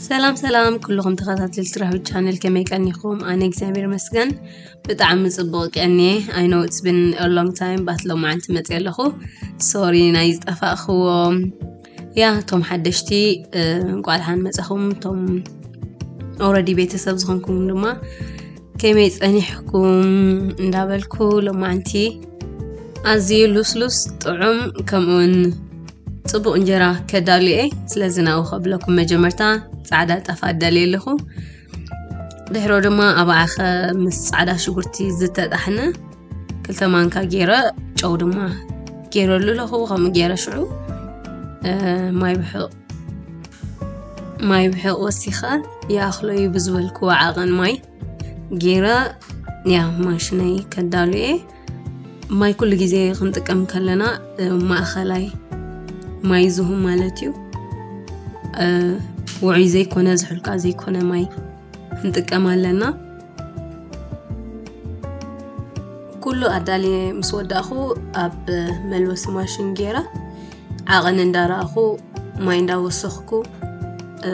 ሰላም ሰላም ኩልኹም ተኸታተልቲ ራህዊ ቻነል፣ ከመይ ቀኒኹም? ኣነ እግዚኣብሔር ይመስገን ብጣዕሚ ጽቡቕ ቀንየ። I know it's been a long time፣ ባት ሎማዓንቲ መጽየ ኣለኹ። ሶሪ ናይ ዝጠፋእኽዎ። ያ፣ እቶም ሓደሽቲ፣ እ፣ እንቋዕ ደሓን መጻኹም። እቶም ኦልሬዲ ቤተሰብ ዝኾንኩም ድማ ከመይ ጸኒሕኩም እንዳበልኩ፣ ሎማዓንቲ ኣዝዩ ሉስሉስ፣ ጥዑም፣ ከምኡውን ጽቡቕ እንጀራ ከዳሉ እየ። ስለዚ ናብኡ ከብለኩም፣ መጀመርታ ጻዕዳ ጣፍ ኣዳልየ ኣለኹ። ድሕሮ ድማ ኣባዓኸ ምስ ጻዕዳ ሽጉርቲ ዝተጣሕነ ክልተ ማንካ ገይረ፣ ጨው ድማ ገይረሉ ኣለኹ። ከምኡ ገይረ ሽዑ፣ እ፣ ማይ ብሕቕ፣ ማይ ብሕቕ ወሲኸ ይኣኽሎ እዩ ብዝበልክዎ ዓቐን ማይ ገይረ፣ ያ፣ ማሽነይ ከዳሉ እየ። ማይ ኩሉ ግዜ ክንጥቀም ከለና፣ እ፣ ማእኸላይ ማይ ዝሁም ማለት እዩ። እ፣ ውዑይ ዘይኮነ፣ ዝሑልካ ዘይኮነ ማይ ክንጥቀም ኣለና። ኩሉ ኣዳልየ ምስ ወዳእኹ፣ ኣብ መልወሲ ማሽን ገይረ ዓቐን እንዳረኣኹ፣ ማይ እንዳወሰኽኩ፣ እ፣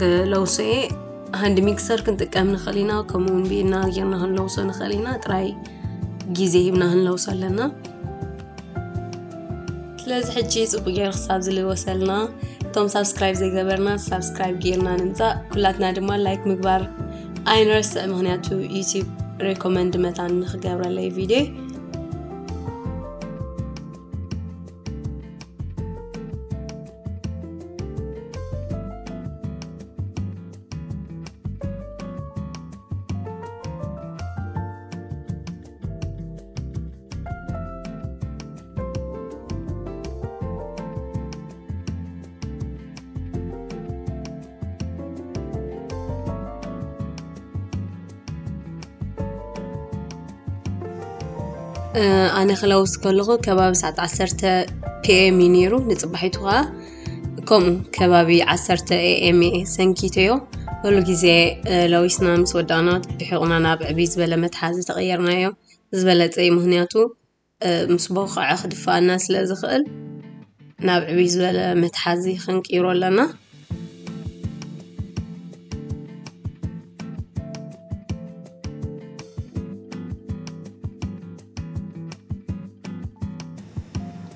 ክለውሶ እየ። ሃንድ ሚክሰር ክንጥቀም ንኽእል ኢና፣ ከምኡ እውን ብኢድና ጌርና ክንለውሶ ንኽእል ኢና። ጥራይ ግዜ ሂብና ክንለውሶ ኣለና። ስለዚ ሕጂ ጽቡቅ ጌሩ ክሳብ ዝልወሰልና፣ እቶም ሳብስክራይብ ዘይገበርና ሳብስክራይብ ጌርና ንምጻእ፣ ኩላትና ድማ ላይክ ምግባር ኣይንረስዕ፣ ምኽንያቱ ዩቲዩብ ሬኮመንድ መታን ንኽገብረለይ ቪድዮ። እ፣ ኣነ ክለውስ ከለኹ ከባቢ ሰዓት ዓሰርተ ፒ ኤም እዩ ነይሩ፣ ንጽባሒቱ ኸኣ ከምኡ ከባቢ ዓሰርተ ኤ ኤም እየ ሰንኪተዮ። ኩሉ ግዜ፣ እ፣ ለዊስና ምስ ወዳእና ብሕቑና ናብ ዕብይ ዝበለ መትሓዚ ተቐየርናዮ። ዝበለጸ እዩ፣ ምኽንያቱ፣ እ፣ ምስ ቦኸዐ ክድፍኣና ስለ ዝኽእል ናብ ዕብይ ዝበለ መትሓዚ ክንቅይሮ ኣለና።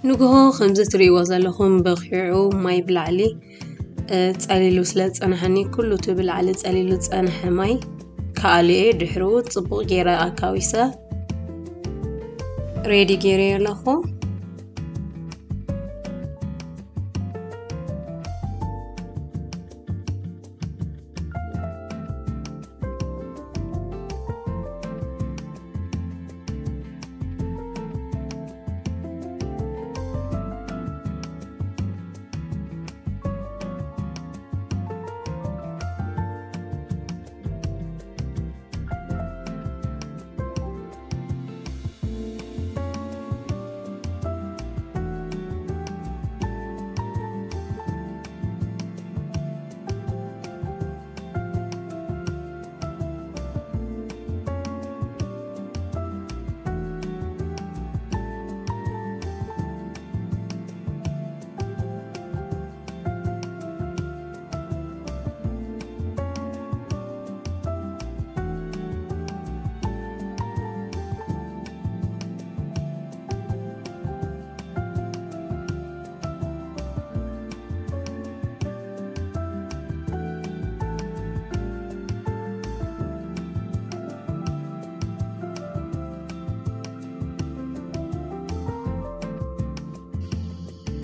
ንግሆ ከምዚ ትርእይዎ ዘለኹም በኺዑ ማይ ብላዕሊ፣ እ፣ ጸሊሉ ስለ ዝጸንሐኒ፣ ኩሉ እቲ ብላዕሊ ጸሊሉ ዝጸንሐ ማይ ከኣልየ፣ ድሕሪኡ ጽቡቕ ገይረ ኣካዊሰ ሬዲ ገይረዮ ኣለኹ።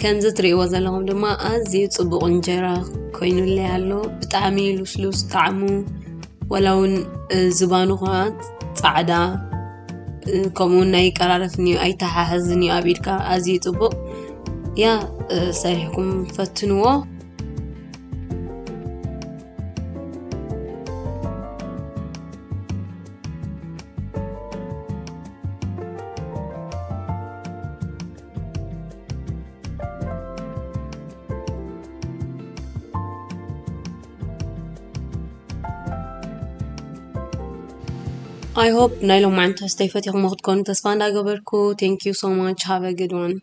ከምዚ ትርእይዎ ዘለኹም ድማ ኣዝዩ ጽቡቕ እንጀራ ኮይኑለይ ኣሎ። ብጣዕሚ ልስሉስ ጣዕሙ፣ ወላ እውን፣ እ፣ ዝባኑ ኸዓ ጻዕዳ፣ እ፣ ከምኡ እውን ኣይቀራረፍን እዩ፣ ኣይተሓሕዝን እዩ ኣብ ኢድካ። ኣዝዩ ጽቡቕ። ያ፣ እ፣ ሰሪሕኩም ፈትንዎ። I hope ናይ ሎማዓንቲ ትሕዝቶይ ፈቲኹሞ ክትኮኑ ተስፋ እንዳገበርኩ። Thank you so much. Have a good one.